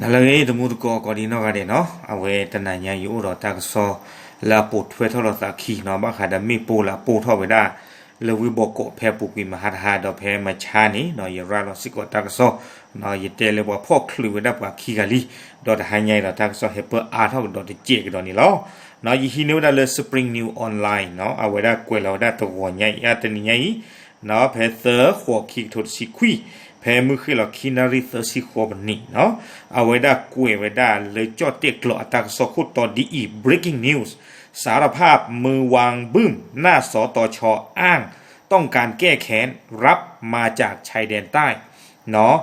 နလၢအဂ့ၤ တံၤသကိးကိးဒံနီၢ်ဂၤဒဲးနီၤ, အဝဲတနၤညါအံၤအိၣ်ဒီးတၢ်ကစီၣ်လၢအပိာ်ထွဲထီၣ်လိာ်သးခံနီၤ, ဘၣ်ဃးဒီးမ့ၣ်ပိၢ်လၢအပိၢ်ထီၣ်ဝဲဒၣ် လၢဝ့ၢ်ဘီကီးဖဲအပူၤကွံာ်မဟါတဟါ ဒီးဖဲမဆါန့ၣ်နီၤ, ယရၤလီၤစ့ၢ်ကီးတၢ်ကစီၣ်နီၤ, ယတဲလၢပှၤဖီၣ်ချုးဝဲဒၣ်ပှၤခံဂၤလံ, ဒီးတဟါညါအံၤဒီးတၢ်ကစီၣ်ဟဲပၢအါထီၣ်ကဒီးတစဲးကဒီးန့ၣ်လီၤ. ယဟံးန့ၢ်ဝဲဒၣ်လၢ Spring News Online နီၤ, အဝဲဒၣ်ကွဲးလီၤဝဲဒၣ်တဂီၤညါအံၤ အတနံၤညါအံၤ နီၤ, ဖဲသၢဃိးခံကထိတဆံခွံ, ဖဲမုၢ်ဃ့ၢ်လီၤခံနၣ်ရံၣ်သၢဆံဃိးမံးနံးနီၤ, အဝဲဒၣ်ကွဲးဝဲဒၣ်လၢကၠီၣ်တဲၣ်ကျိာ်အတၢ်ကစီၣ်ခိၣ်တီဒ်အံၤ, Breaking News สารภาพมือวางบึ้มหน้าสตช อ้างต้องการแก้แค้น รับมาจากชายแดนใต้ နီၤ,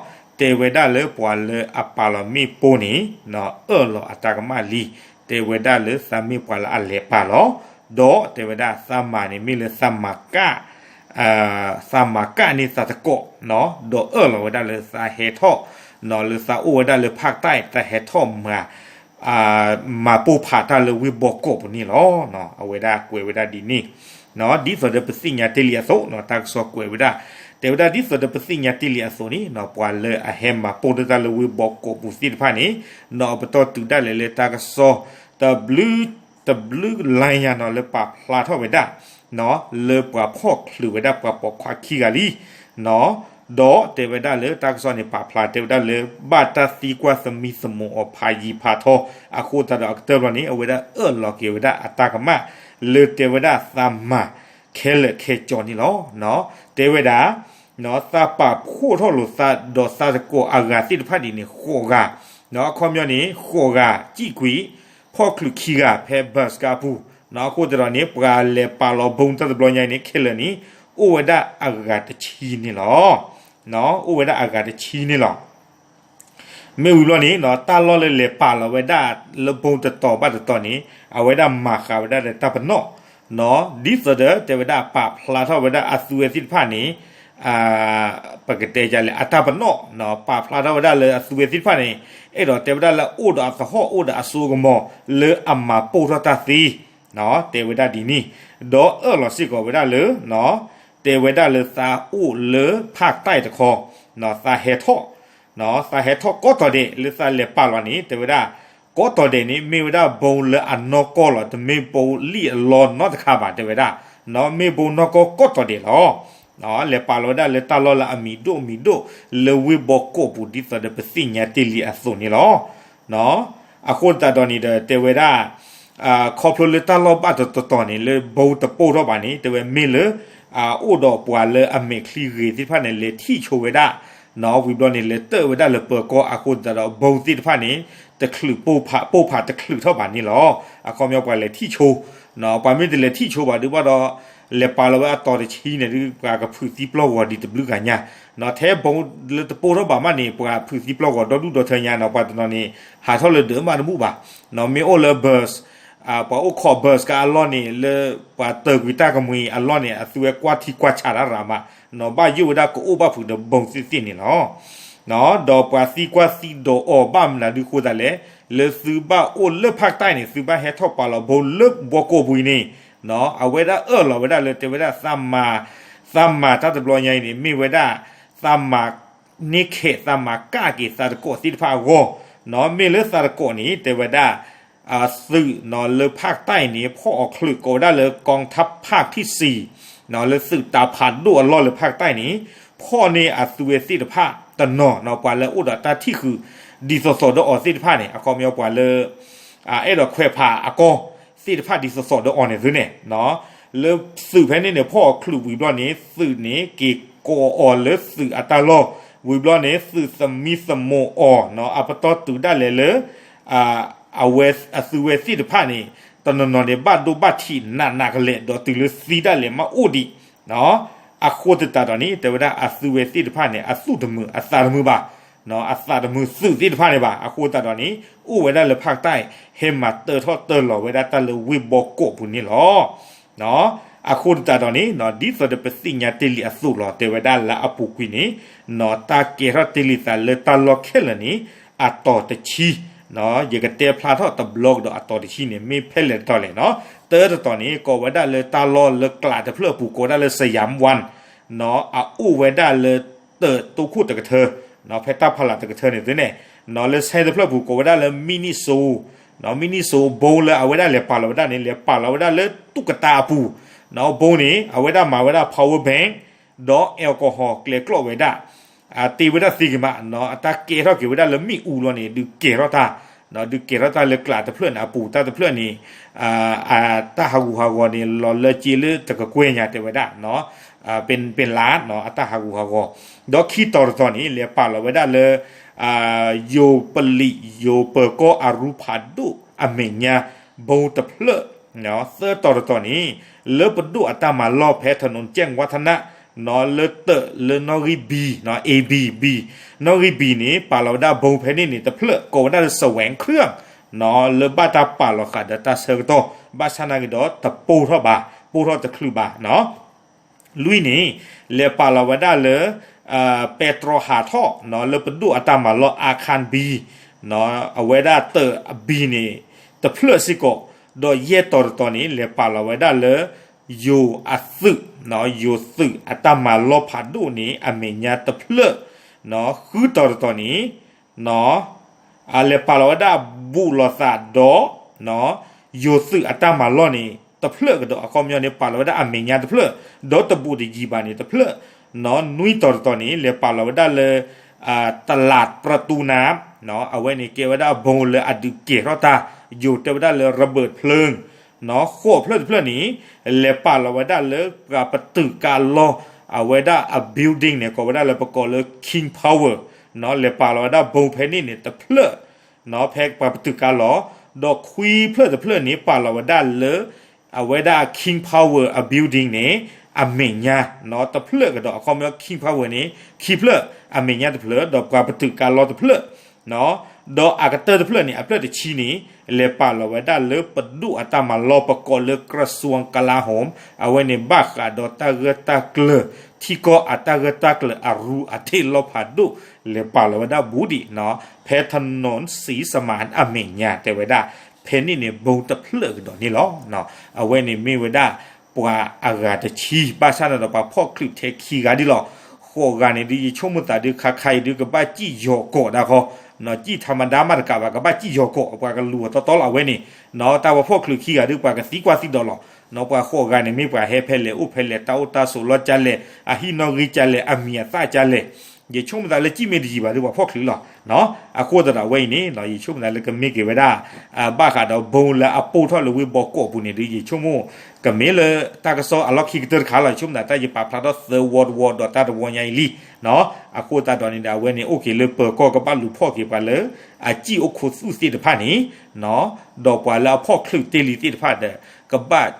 တဲဝဲဒၣ်လၢပှၤလၢအပာ်လီၤမ့ၣ်ပိၢ်န့ၣ်နီၤ, အၢၣ်လီၤအတၢ်ကမၣ်လံ, တဲဝဲဒၣ်လၢသးမ့ၢ်ပှၤလၢအလဲၤပာ်လီၤ, ဒီးတဲဝဲဒၣ်သးမၤန့ၣ်မ့ၢ်လၢသးမၤကၣ် သးမၤကၣ်န့ၢ်သးသကိးနီၤ, ဒီးအၢၣ်လီၤဝဲဒၣ်လၢသးဟဲထီၣ်နီၤ, လၢသးအိၣ်ဝဲဒၣ်လၢဖၣ်တၢ် သးဟဲထီၣ်မၤ မၤပိၢ်ဖးတၢ်လၢဝ့ၢ်ဘီကီးပူၤန့ၣ်လီၤ. အဝဲဒၣ်ကွဲးဝဲဒၣ်ဒ်န့ၣ်နီၤ, ဒ်သိးဒီးပသ့ၣ်ညါတ့ၢ်လံအသိးနီၤ, တၢ်ကစီၣ်ကွဲးဝဲဒၣ် တဲဝဲဒၣ်ဒ်သိးဒီးပသ့ၣ်ညါတ့ၢ်လံအသိးန့ၣ်နီၤ, ပှၤလၢအဟဲမၤပိၢ်တၢ်လၢဝ့ၢ်ဘီကီးပူၤသ့ၣ်တဖၣ်န့ၣ်နီၤ, အပတီၢ်တုၤဒၣ်လဲာ်လၢတၢ်ကစီၣ် တဘျုး တဘျုးလါညါနီၤ လၢပာ်ဖျါထီၣ်ဝဲဒၣ်နီၤ, လၢပှၤဖီၣ်ချုးဝဲဒၣ်ပှၤပိာ်ခွါခံဂၤလံနီၤ, ဒီးတဲဝဲဒၣ်လၢတၢ်ကစီၣ်န့ၣ် ပာ်ဖျါတဲဝဲဒၣ်လၢ ဘၣ်တၢ်သံကွၢ်သမံသမိးအီၤဖးယံၤဖးထီ, အဃိသတးဒီးအကတၢၢ်ဘျီန့ၣ် အဝဲဒၣ်အၢၣ်လီၤက့ၤဝဲဒၣ်အတၢ်ကမၣ် လၢတဲဝဲဒၣ်သးမၤခဲလၢာ်ခဲကၠီန့ၣ်လီၤ. တဲဝဲဒၣ် သးပာ်ဖှိၣ်ထီၣ်လိာ်သးဒီးသးသကိးအဂၤသ့ၣ်တဖၣ်ဒ်န့ၣ် ဃိးဂၤ, အခီပညီန့ၣ် ဃိးဂၤ စံၣ်ကွံာ် ဖီၣ်ချုးခံဂၤ ဖဲ bus ကါပူၤ, အဃိသတးဒီးန့ၣ် ပှၤလဲၤပာ်လီၤဘိတၢ်တဘျီညါအံၤန့ၣ် ခဲလၢာ်န့ၣ် အိၣ်ဝဲဒၣ်အဂၤတဆံန့ၣ်လီၤ. အိၣ်ဝဲဒၣ်အဂၤတဆံန့ၣ်လီၤ. မ့ၢ်ဝံၤဘျီန့ၣ် တၢ်လီၢ်လၢလဲၤပာ်လီၤဝဲဒၣ်လၢဘိတတီၤဘၣ်တတီၤန့ၣ် အဝဲဒၣ်မၤဃာ်ဝဲဒၣ်ဒီးတၢ်ပနီၣ်, ဒ်သိးဒီးတဲဝဲဒၣ်ပာ်ဖျါထီၣ်ဝဲဒၣ်အသုဝဲသ့ၣ်တဖၣ်န့ၣ် ပကတဲဒ်လဲၣ် အတၢ်ပနီၣ်, ပာ်ဖျါထီၣ်ဝဲဒၣ်လၢအသုဝဲသ့ၣ်တဖၣ်န့ၣ် အဲၣ်ဒိးတဲဝဲဒၣ်လၢအိၣ်ဒီးအသဟီၣ်အိၣ်ဒီးအစိအကမီၤ လၢအမၤပိၢ်ထီၣ်တၢ်သ့, တဲဝဲဒၣ်ဒ်န့ၣ်, ဒီးအၢၣ်လီၤစ့ၢ်ကီးဝဲဒၣ်လၢ တဲဝဲဒၣ်လၢသးအိၣ်လၢဖၣ်တၢ်တခီ, သးဟဲထီၣ် သးဟဲထီၣ်ကိးတီၤဒဲး လၢသးလဲၤပာ်လီၤန့ၣ် တဲဝဲဒၣ် ကိးတီၤဒဲးန့ၣ် မ့ၢ်ဝဲဒၣ်ဘိလၢအနီၢ်ကီၢ်လီၤ, တမ့ၢ်ဘိလံၣ်အလီနီတခါဘၣ် တဲဝဲဒၣ်, မ့ၢ်ဘိနီၢ်ကီၢ်ကိးတီၤဒဲးလီၤ. လဲၤပာ်လီၤဝဲဒၣ်လၢတၢ်လီၢ်လၢအမံၤဒိၣ်မံၤဒိၣ် လၢဝ့ၢ်ဘီကီးပူၤ ဒ်သိးဒီးပသ့ၣ်ညါတ့ၢ်လံအသိးန့ၣ်လီၤ. အဃိသတးဒီးန့ၣ်ဒီး တဲဝဲဒၣ် ခီဖျိလၢတၢ်လီၢ်ဘၣ်တတီၤတီၤန့ၣ် လၢဘိတပိၢ်ထီၣ်ဘၣ်န့ၣ် တဲဝဲမ့ၢ်လၢ အိၣ်ဒီးပှၤလၢအမဲာ်ချံဂ့ၤသ့ၣ်တဖၣ်န့ၣ် လဲၤထံၣ်ဆိဝဲဒၣ် ဝံၤဘျီန့ၣ် လဲၤတၢၣ်ဝဲဒၣ်လၢပၢၤကီၢ် အဃိသတးဒီးဘိသ့ၣ်တဖၣ်န့ၣ် တချုးပိၢ်ဖး ပိၢ်ဖးတချုးထီၣ်ဘၣ်န့ၣ်လီၤ. အခီပညီပှၤလဲၤထံၣ်ဆိ ပှၤမ့ၢ်တလဲၤထံၣ်ဆိဘၣ်ဒုးဘၣ်ဒီး လဲၤပာ်လီၤဝဲအတီၤတဆံန့ၣ်ဒုး ပှၤကဖုးသံပျီၢ်ဂီၤဒံးတဘျုးဂၤညါ, ထဲဘိလၢတပိၢ်ထီၣ်ဘၣ်မးန့ၣ် ပှၤဖုးသံပျီၢ်ဂီၤဒီဒူၣ်ဒီထၢညါနီၤ, ပှၤတနီၤန့ၣ် ဟးထီၣ်လၢဒၢးမးတဘူၣ်ဘၣ်, မ့ၢ်အိၣ်လၢ bus ပှၤအိၣ်ခိး bus ကအလီၢ်န့ၣ် လၢပှၤတၢၤကွံာ်တၢ်ကမှံအလီၢ်န့ၣ် အသုဝဲကွၢ်ထံကွၢ်ဆးတၢ်ရးမး, ဘၣ်ယိၣ်ဝဲဒၣ်ကအိၣ်ဘၣ်ဖုးဒီးဘိသ့ၣ်သ့ၣ်န့ၣ်လီၤ. ဒီးပှၤသံကွၢ်သံဒိးအီၤဘၣ်မနုၤဒုးဃိသတးလဲၣ်, လၢသုဘၣ်အိၣ်လၢဖၣ်တၢ်န့ၣ် သုဘၣ်ဟဲထီၣ်ပာ်လီၤဘိလၢဘီကီးပူၤအံၤန့ၣ်, အဝဲဒၣ်အၢၣ်လီၤဝဲဒၣ်လၢတဲဝဲဒၣ် သးမၤတၢ်တဘျီညါအံၤန့ၣ် မ့ၢ်ဝဲဒၣ် သးမၤန့ၢ်ခဲး သးမၤကၣ်က့ၤသးတကိးသ့ၣ်တဖၣ်အဂီၢ်, မ့ၢ်လၢသးတကိးန့ၣ် တဲဝဲဒၣ် သုးလၢဖၣ်တၢ်အံၤန့ၣ် ဖီၣ်အီၤချုးကိးဝဲဒၣ်လၢ กองทัพภาคที่สี่ လၢသုးတၢ်ဖးဒိၣ်အလီၢ်လၢဖၣ်တၢ်အံၤန့ၣ် ဖီၣ်န့ၢ်အသုဝဲသ့ၣ်တဖၣ်တနီၤ ပှၤလၢအိၣ်ဒီးတၢ်ထံၣ်ဃုာ် ဒ်သိးသိးဒီးအီၤသ့ၣ်တဖၣ်န့ၣ် အခီပညီပှၤလၢ အဲၣ်ဒိးခွဲးဖးအကီၢ်သ့ၣ်တဖၣ်ဒ်သိးသိးဒီးအီၤန့ၣ်သုန့ၣ်, လၢသုးဖဲန့ၣ်န့ၣ် ဖီၣ်အီၤချုးဝံၤဘျီန့ၣ် သုးန့ၣ်က့ၤကိးအီၤလၢသုးအတၢ်လီၢ်, ဝံၤဘျီန့ၣ် သုးသမံသမိးအီၤ အပတီၢ်တုၤဒၣ်လဲာ်လၢ အဝဲအသုဝဲသ့ၣ်တဖၣ်န့ၣ် တနီၤနီၤန့ၣ် ဘၣ်ဒိဘၣ်ထံးနးနးကလဲာ် ဒီးတုၤလၢသံဒၣ်လဲာ်မးအိၣ်ဒံး, အဃိသတးဒီးန့ၣ် တဲဝဲဒၣ်အသုဝဲသ့ၣ်တဖၣ်န့ၣ် အသူၣ်တမုာ်အသးတမုာ်ဘၣ်, အသးတမုာ်သုးသ့ၣ်တဖၣ်န့ၣ်ဘၣ်, အဃိသတးဒီးန့ၣ် အိၣ်ဝဲဒၣ်လၢဖၣ်တၢ် ဟဲမၤတၢထီၣ်တၢလီၤဝဲဒၣ်တၢ်လၢဝ့ၢ်ဘီကီးပူၤန့ၣ်လီၤ. အဃိသတးဒီးန့ၣ် ဒ်သိးဒီးပသ့ၣ်ညါတ့ၢ်လံအသိးလီၤ တဲဝဲဒၣ်လၢအပူၤကွံာ်န့ၣ် တၢ်ကဲထီၣ်တ့ၢ်လံသးလၢတၢ်လီၢ်ခဲလၢာ်န့ၣ် အတီၤတဆံ, ယကတဲဖျါထီၣ်တဘျီကဒီးအတီၤတဆံန့ၣ် မ့ၢ်ဖဲလဲၣ်တတီၤလဲၣ်နီၤ, တၢတတီၤန့ၣ် ကိးဝဲဒၣ်လၢတၢ်လီၢ်လၢကျးတဖျၢၣ်အပူၤ ကိးဝဲဒၣ်လၢ สยามวัน နီၤ အအိၣ်ဝဲဒၣ်လၢတၢ်တိခိၣ်တကထၢ ဖဲတၢ်ဖးလၢ်တကထၢန့ၣ်သုန့ၣ် လၢဆဲတဖျၢၣ်ပူၤကိးဝဲဒၣ်လၢ Miniso, Miniso ဘိလၢအဝဲဒၣ်လဲၤပာ်လီၤဝဲဒၣ်န့ၣ် လဲၤပာ်လီၤဝဲဒၣ်လၢတူၣ်ကတာအပူၤ, ဘိန့ၣ် အဝဲဒၣ်မၤဝဲဒၣ် power bank ဒီး alcohol ကျဲကျီၣ်ဝဲဒၣ် တ့ဝဲဒၣ်သ့က့ၤမး, အတၢ်ကဲထီၣ်က့ၤဝဲဒၣ်လၢမ့ၣ်အူလီၤန့ၣ် ဒုးကဲၤထီၣ်တၢ်, ဒုးကဲၤထီၣ်တၢ်လၢကျးတဖျၢၣ်န့ၣ် အပူၤတၢ်တဖျၢၣ်န့ၣ် အတၢ်ဟးဂူာ်ဟးဂီၤန့ၣ် လီၤလၢက့လၢတကကွဲၢ်ညါတဲဝဲဒၣ်, ပ့ၤလါ အတၢ်ဟးဂူာ်ဟးဂီၤ, ဒီးခံတီၤတတီၤန့ၣ် လဲၤပာ်လီၤဝဲဒၣ်လၢ ယိၤပလံး ယိၤပၢၤကီၢ်အရူဖးဒိၣ်အမဲာ်ညါ ဘိတဖျၢၣ်, သၢတီၤတတီၤန့ၣ် လၢပဒိၣ်အတၢ်မၤလီၢ်ဖဲ ถนนแจ้งวัฒนะ လၢတၢးလၢနီၣ်ဂံၢ်ဘံ A B B, နီၣ်ဂံၢ်ဘံန့ၣ် ပာ်လီၤဝဲဒၣ်ဘိဖဲန့ၣ်န့ၣ် တဖျၢၣ်ကိးဝဲဒၣ်လၢ แสวงเครื่อง လၢဘၣ်တၢ်ပာ်လီၤဃာ်ဒီးတၢ်ဆၢကတီၢ် ဘၣ်ဆၣ်နာ်က့ၤဒီးတပိၢ်ထီၣ်ဘၣ်, ပိၢ်ထီၣ်တချုးဘၣ် လွံၢ်န့ၣ် လဲၤပာ်လီၤဝဲဒၣ်လၢ ပဲတြီဟးထီၣ် လၢပဒိၣ်အတၢ်မၤလီၢ် อาคาร B အဝဲဒၣ်တၢး B န့ၣ် တဖျၢၣ်စ့ၢ်ကီး, ဒီးယဲၢ်တီၤတတီၤန့ၣ် လဲၤပာ်လီၤဝဲဒၣ်လၢ ယိၤအသုး, ယိၤသုးအတၢ်မၤလီၢ်ဖးဒိၣ်န့ၣ် အမဲာ်ညါတဖျၢၣ်, ဃုတီၤတတီၤန့ၣ် လဲၤပာ်လီၤဝဲဒၣ်ဘူးလိာ်သးဒီး ယိၤသုးအတၢ်မၤလီၢ်န့ၣ် တဖျၢၣ်ကဒီး အခီပညီန့ၣ် ပာ်လီၤဝဲဒၣ်အမဲာ်ညါတဖျၢၣ်, ဒီးတဘူးတယံၤဘၣ်န့ၣ်တဖျၢၣ်, နွံတီၤတတီၤန့ၣ် လဲၤပာ်လီၤဝဲဒၣ်လၢ ตลาดประตูน้ำ အဝဲန့ၣ်ကဲဝဲဒၣ်ဘိလၢအဒုးကဲၤထီၣ်တၢ် ယိၤတဲဝဲဒၣ်လၢ ระเบิดเพลิง ဃိးဖျၢၣ်တဖျၢၣ်န့ၣ် လဲၤပာ်လီၤဝဲဒၣ်လၢပှၤပတုာ်ကါလီၤ အဝဲဒၣ်အ building န့ၣ် ကိးဝဲဒၣ်လၢပကိးလၢ King Power လဲၤပာ်လီၤဝဲဒၣ်ဘိဖဲန့ၣ်န့ၣ်တဖျၢၣ် ဖဲပှၤပတုာ်ကါလီၤ, ဒီးခွံဖျၢၣ်တဖျၢၣ်န့ၣ် ပာ်လီၤဝဲဒၣ်လၢ အဝဲဒၣ် King Power အ building န့ၣ် အမဲာ်ညါ တဖျၢၣ်ကဒီး အခီပညီ King Power န့ၣ် ခံဖျၢၣ် အမဲာ်ညါတဖျၢၣ် ဒီးပှၤပတုာ်ကါလီၤတဖျၢၣ် ဒီးအကတၢၢ်တဖျၢၣ်န့ၣ် အဖျၢၣ်တဆံန့ၣ် လဲၤပာ်လီၤဝဲဒၣ်လၢပဒိၣ်အတၢ်မၤလီၢ် ပကိးလၢ กระทรวงกลาโหม အဝဲန့ၣ်ဘၣ်ဃးဒီးတၢ်ဂၢၢ်တၢ်ကျၢၤ ထံကီၢ်အတၢ်ဂၢၢ်တၢ်ကျၢၤအရူအထ့ၣ်လီၢ်ဖးဒိၣ် လဲၤပာ်လီၤဝဲဒၣ်ဘူးဒံး ဖဲ ถนนศรีสมาน အမဲာ်ညါတဲဝဲဒၣ် ဖဲန့ၣ်န့ၣ် ဘိတဖျၢၣ်ကဒီးန့ၣ်လီၤ. အဝဲန့ၣ်မ့ၢ်ဝဲဒၣ် ပှၤအဂၤတဆံ ဘၣ်ဆၣ်န့ၣ်ဒီးပှၤဖီၣ်ချုးထဲခံဂၤဒ်လီၤ. ဃိးဂၤန့ၣ်ဒုး ယဆိကမိၣ်သးဒုးခါခါအံၤဒုး ကဘၣ်စံၣ်ယီၤကိးဒၣ်ဃီ, စံၣ်ထးမဒါမးတကးဘၣ် ကဘၣ်စံၣ်ယီၤကိး ပှၤကလူၤအီၤတီတီလီၤ အဝဲန့ၣ် တၢ်ပှၤဖီၣ်ချုးခံဂၤဒုး ပှၤကသံကွၢ်သံဒိးလီၤ. ပှၤဃိးဂၤန့ၣ် မ့ၢ်ပှၤဟဲဖဲလဲၣ်အိၣ်ဖဲလဲၣ် တၢ်အိၣ်တၢ်ဆိးလီၢ်ကလဲၣ် အဟံၣ်နီၣ်ဂံၢ်ကလဲၣ် အမံၤအသၣ်ကလဲၣ် ယဆိကမိၣ်သးလၢစံၣ်မ့ၢ်တယံၤဘၣ်ဒုး ပှၤဖီၣ်ချုးလီၤ. အဃိသတးဒီးအဝဲအံၤန့ၣ် ယဆိကမိၣ်သးလၢကမ့ၢ်က့ၤဝဲဒၣ် ဘၣ်ဃးဒီးဘိလၢအပိၢ်ထီၣ်လၢဝ့ၢ်ဘီကီးပူၤန့ၣ်ဒုး ယဆိကမိၣ် ကမ့ၢ်လၢတၢ်ကစီၣ်အလီၢ်ခံကတၢၢ်တခါလီၤ. ယဆိကမိၣ်သးတၢ်ယပာ်ဖျါထီၣ်သၢဝီတဝီဒီးတၢ်တဝီညါအံၤလံ. အဃိသတးဒီးန့ၣ်ဒီး အဝဲန့ၣ်အိၣ်က့ၤလၢပၢၤကီၢ် ကဘၣ်လူၤဖီၣ်က့ၤပှၤလၢ အစံၣ်အိၣ်ခိးသူၣ်သ့ၣ်တဖၣ်န့ၣ် ဒီးပှၤလၢအဖီၣ်ချုးတ့ၢ်လံသ့ၣ်တဖၣ်ဒီး ကဘၣ်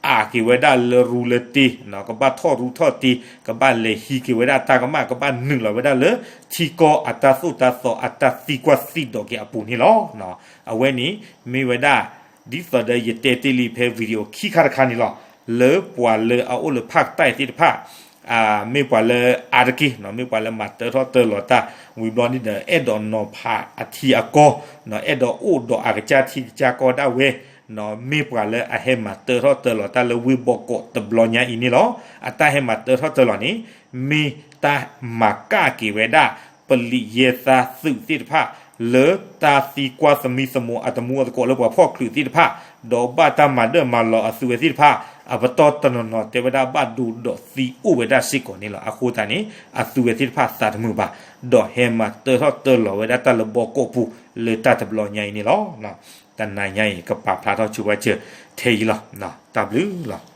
အါက့ၤဝဲဒၣ်လၢရူလၢတ့ ကဘၣ်ထီၣ်ရူထီၣ်တ့ ကဘၣ်လဲၤဟံးက့ၤဝဲဒၣ်တၢ်ကမၣ် ကဘၣ်နုာ်လီၤဝဲဒၣ်လၢ ထံကီၢ်အတၢ်သိၣ်တၢ်သီအတၢ်သံကွၢ်သံဒိးက့ၤအပူၤန့ၣ်လီၤ. အဝဲန့ၣ်မ့ၢ်ဝဲဒၣ် ဒ်သိးဒီးယတဲတ့ၢ်လံဖဲ video ခံခါတခါန့ၣ်လီၤ. လၢပှၤလၢအအိၣ်လၢဖၣ်ကတၢၢ်သ့ၣ်တဖၣ် မ့ၢ်ပှၤလၢအါတက့ၢ် မ့ၢ်ပှၤလၢမၤတၢထီၣ်တၢလီၤတၢ် ဝံၤဘျီန့ၣ်ဒီး အဲၣ်ဒိးနီၤဖးအထံအကီၢ် အဲၣ်ဒိးအိၣ်ဒီးအကစၢ်ထံကစၢ်ကီၢ်ဒၣ်ဝဲ မ့ၢ်ပှၤလၢအဟဲမၤတၢထီၣ်တၢလီၤတၢ်လၢဝ့ၢ်ဘီကီးတဘျီညါအံၤန့ၣ်လီၤ. အတၢ်ဟဲမၤတၢထီၣ်တၢလီၤန့ၣ် မ့ၢ်တၢ်မၤကၣ်က့ၤဝဲဒၣ် ပလံးယဲၢ်သါသုးသ့ၣ်တဖၣ် လၢတၢ်သံကွၢ်သမံသမိးအတမူအသကိးလၢပှၤဖီၣ်ချုးသ့ၣ်တဖၣ် ဒီးဘၣ်တၢ်မၤဒၢၣ်မၤလီၤအသုဝဲသ့ၣ်တဖၣ် အပတီၢ်တနီၤနီၤတဲဝဲဒၣ်ဘၣ်ဒိဒီးသံအိၣ်ဝဲဒၣ်စ့ၢ်ကီးန့ၣ်လီၤ. အဃိသတးန့ၣ် အသုဝဲသ့ၣ်တဖၣ်သးတမုာ်ဘၣ် ဒီးဟဲမၤတၢထီၣ်တၢလီၤဝဲဒၣ်တၢ်လၢဘီကီးပူၤလၢတၢ်တဘျီညါအံၤန့ၣ်လီၤ. တနၤညါအံၤ ကပာ်ဖျါထီၣ်ဆိဝဲစၢၤထဲအံၤလီၤ. တၢ်ဘျုးလီၤ.